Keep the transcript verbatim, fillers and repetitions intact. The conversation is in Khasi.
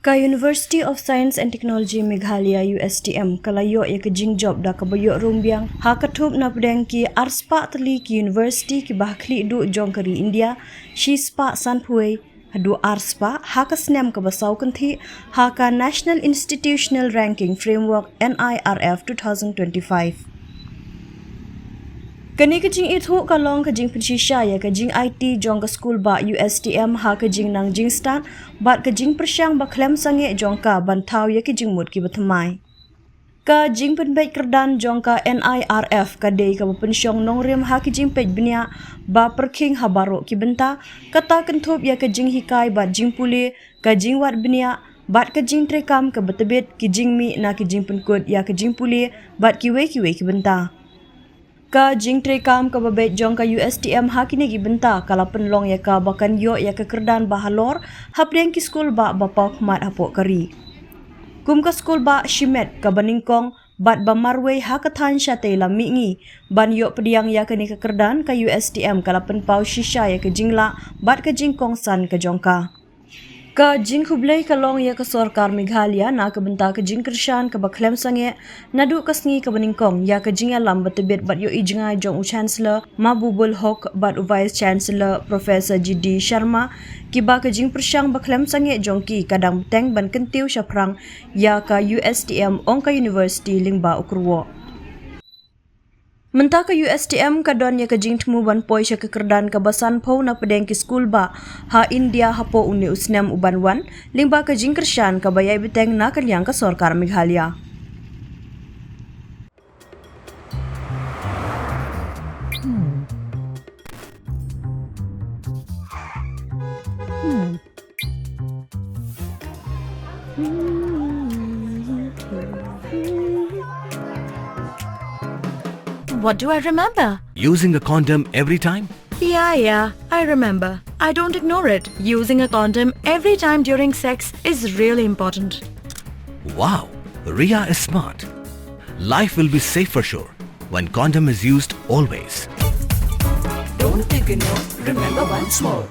Ka University of Science and Technology Meghalaya, U S T M, ka la ïoh ïa ka jingjop da kaba ïoh rung biang ha ka thup na pdeng ki arspah tylli ki university kiba ha khlieh duh jong ka ri India, shispah sanphew haduh arspah ha ka snem kaba saw kynthih ha ka National Institutional Ranking Framework, N I R F, two thousand twenty-five. Kane ka jingithuh ka long ka jingpynshisha ïa ka jing-aiti jong ka skulbah U S T M ha ka jingnang jingstad bad ka jingpyrshang ba khlem sangeh jong ka ban thaw ïa ki jingmut kiba thymmai. Ka jingpynbeit kyrdan jong ka N I R F ka dei kaba pynshong nongrim ha ki jingpeit bniah ba pyrkhing ha baroh ki bynta, kata kynthup ïa ka jinghikai bad jingpule, ka jingwad bniah bad ka jingtreikam kaba tbit, ki jingmih na ki jingpynkut ïa ka jingpule bad kiwei kiwei ki bynta. Ka jingtreikam kaba beit jong ka U S T M ha kine ki bynta ka la pynlong ïa ka ba kan ïoh ïa ka kyrdan ba halor hapdeng ki skulbah ba paw khmat hapoh ka ri. Kum ka skulbah shimet kaba nyngkong bad ba marwei ha ka thaiñ shatei lam mihngi ban ïoh pdiang ïa kane ka kyrdan, ka U S T M ka la pynpaw shisha ïa ka jinglah bad ka jingkongsan ka jong ka. Ka jingkhublei ka long ïa ka sorkar Meghalaya na ka bynta ka jingkyrshan kaba khlem sangeh naduh ka sngi kaba nyngkong ïa ka jingïalam ba tbit bad ïohi jngai jong u Chancellor Mahbubul Haque bad u Vice Chancellor Professor G D Sharma, kiba ka jingpyrshang ba khlem sangeh jong ki ka dang bteng ban kyntiew shaphrang ïa ka U S T M, ong ka university lyngba u kyrwoh. Mynta ka U S T M ka don ïa ka jingthmu ban poi sha ka kyrdan kaba sanphew na pdeng ki skulbah ha India hapoh une u snem uban wan, lyngba ka jingkyrshan kaba ïai bteng na ka liang ka sorkar Meghalaya. What do I remember? Using a condom every time? Yeah, yeah, I remember. I don't ignore it. Using a condom every time during sex is really important. Wow, Ria is smart. Life will be safe for sure when condom is used always. Don't ignore, remember once more.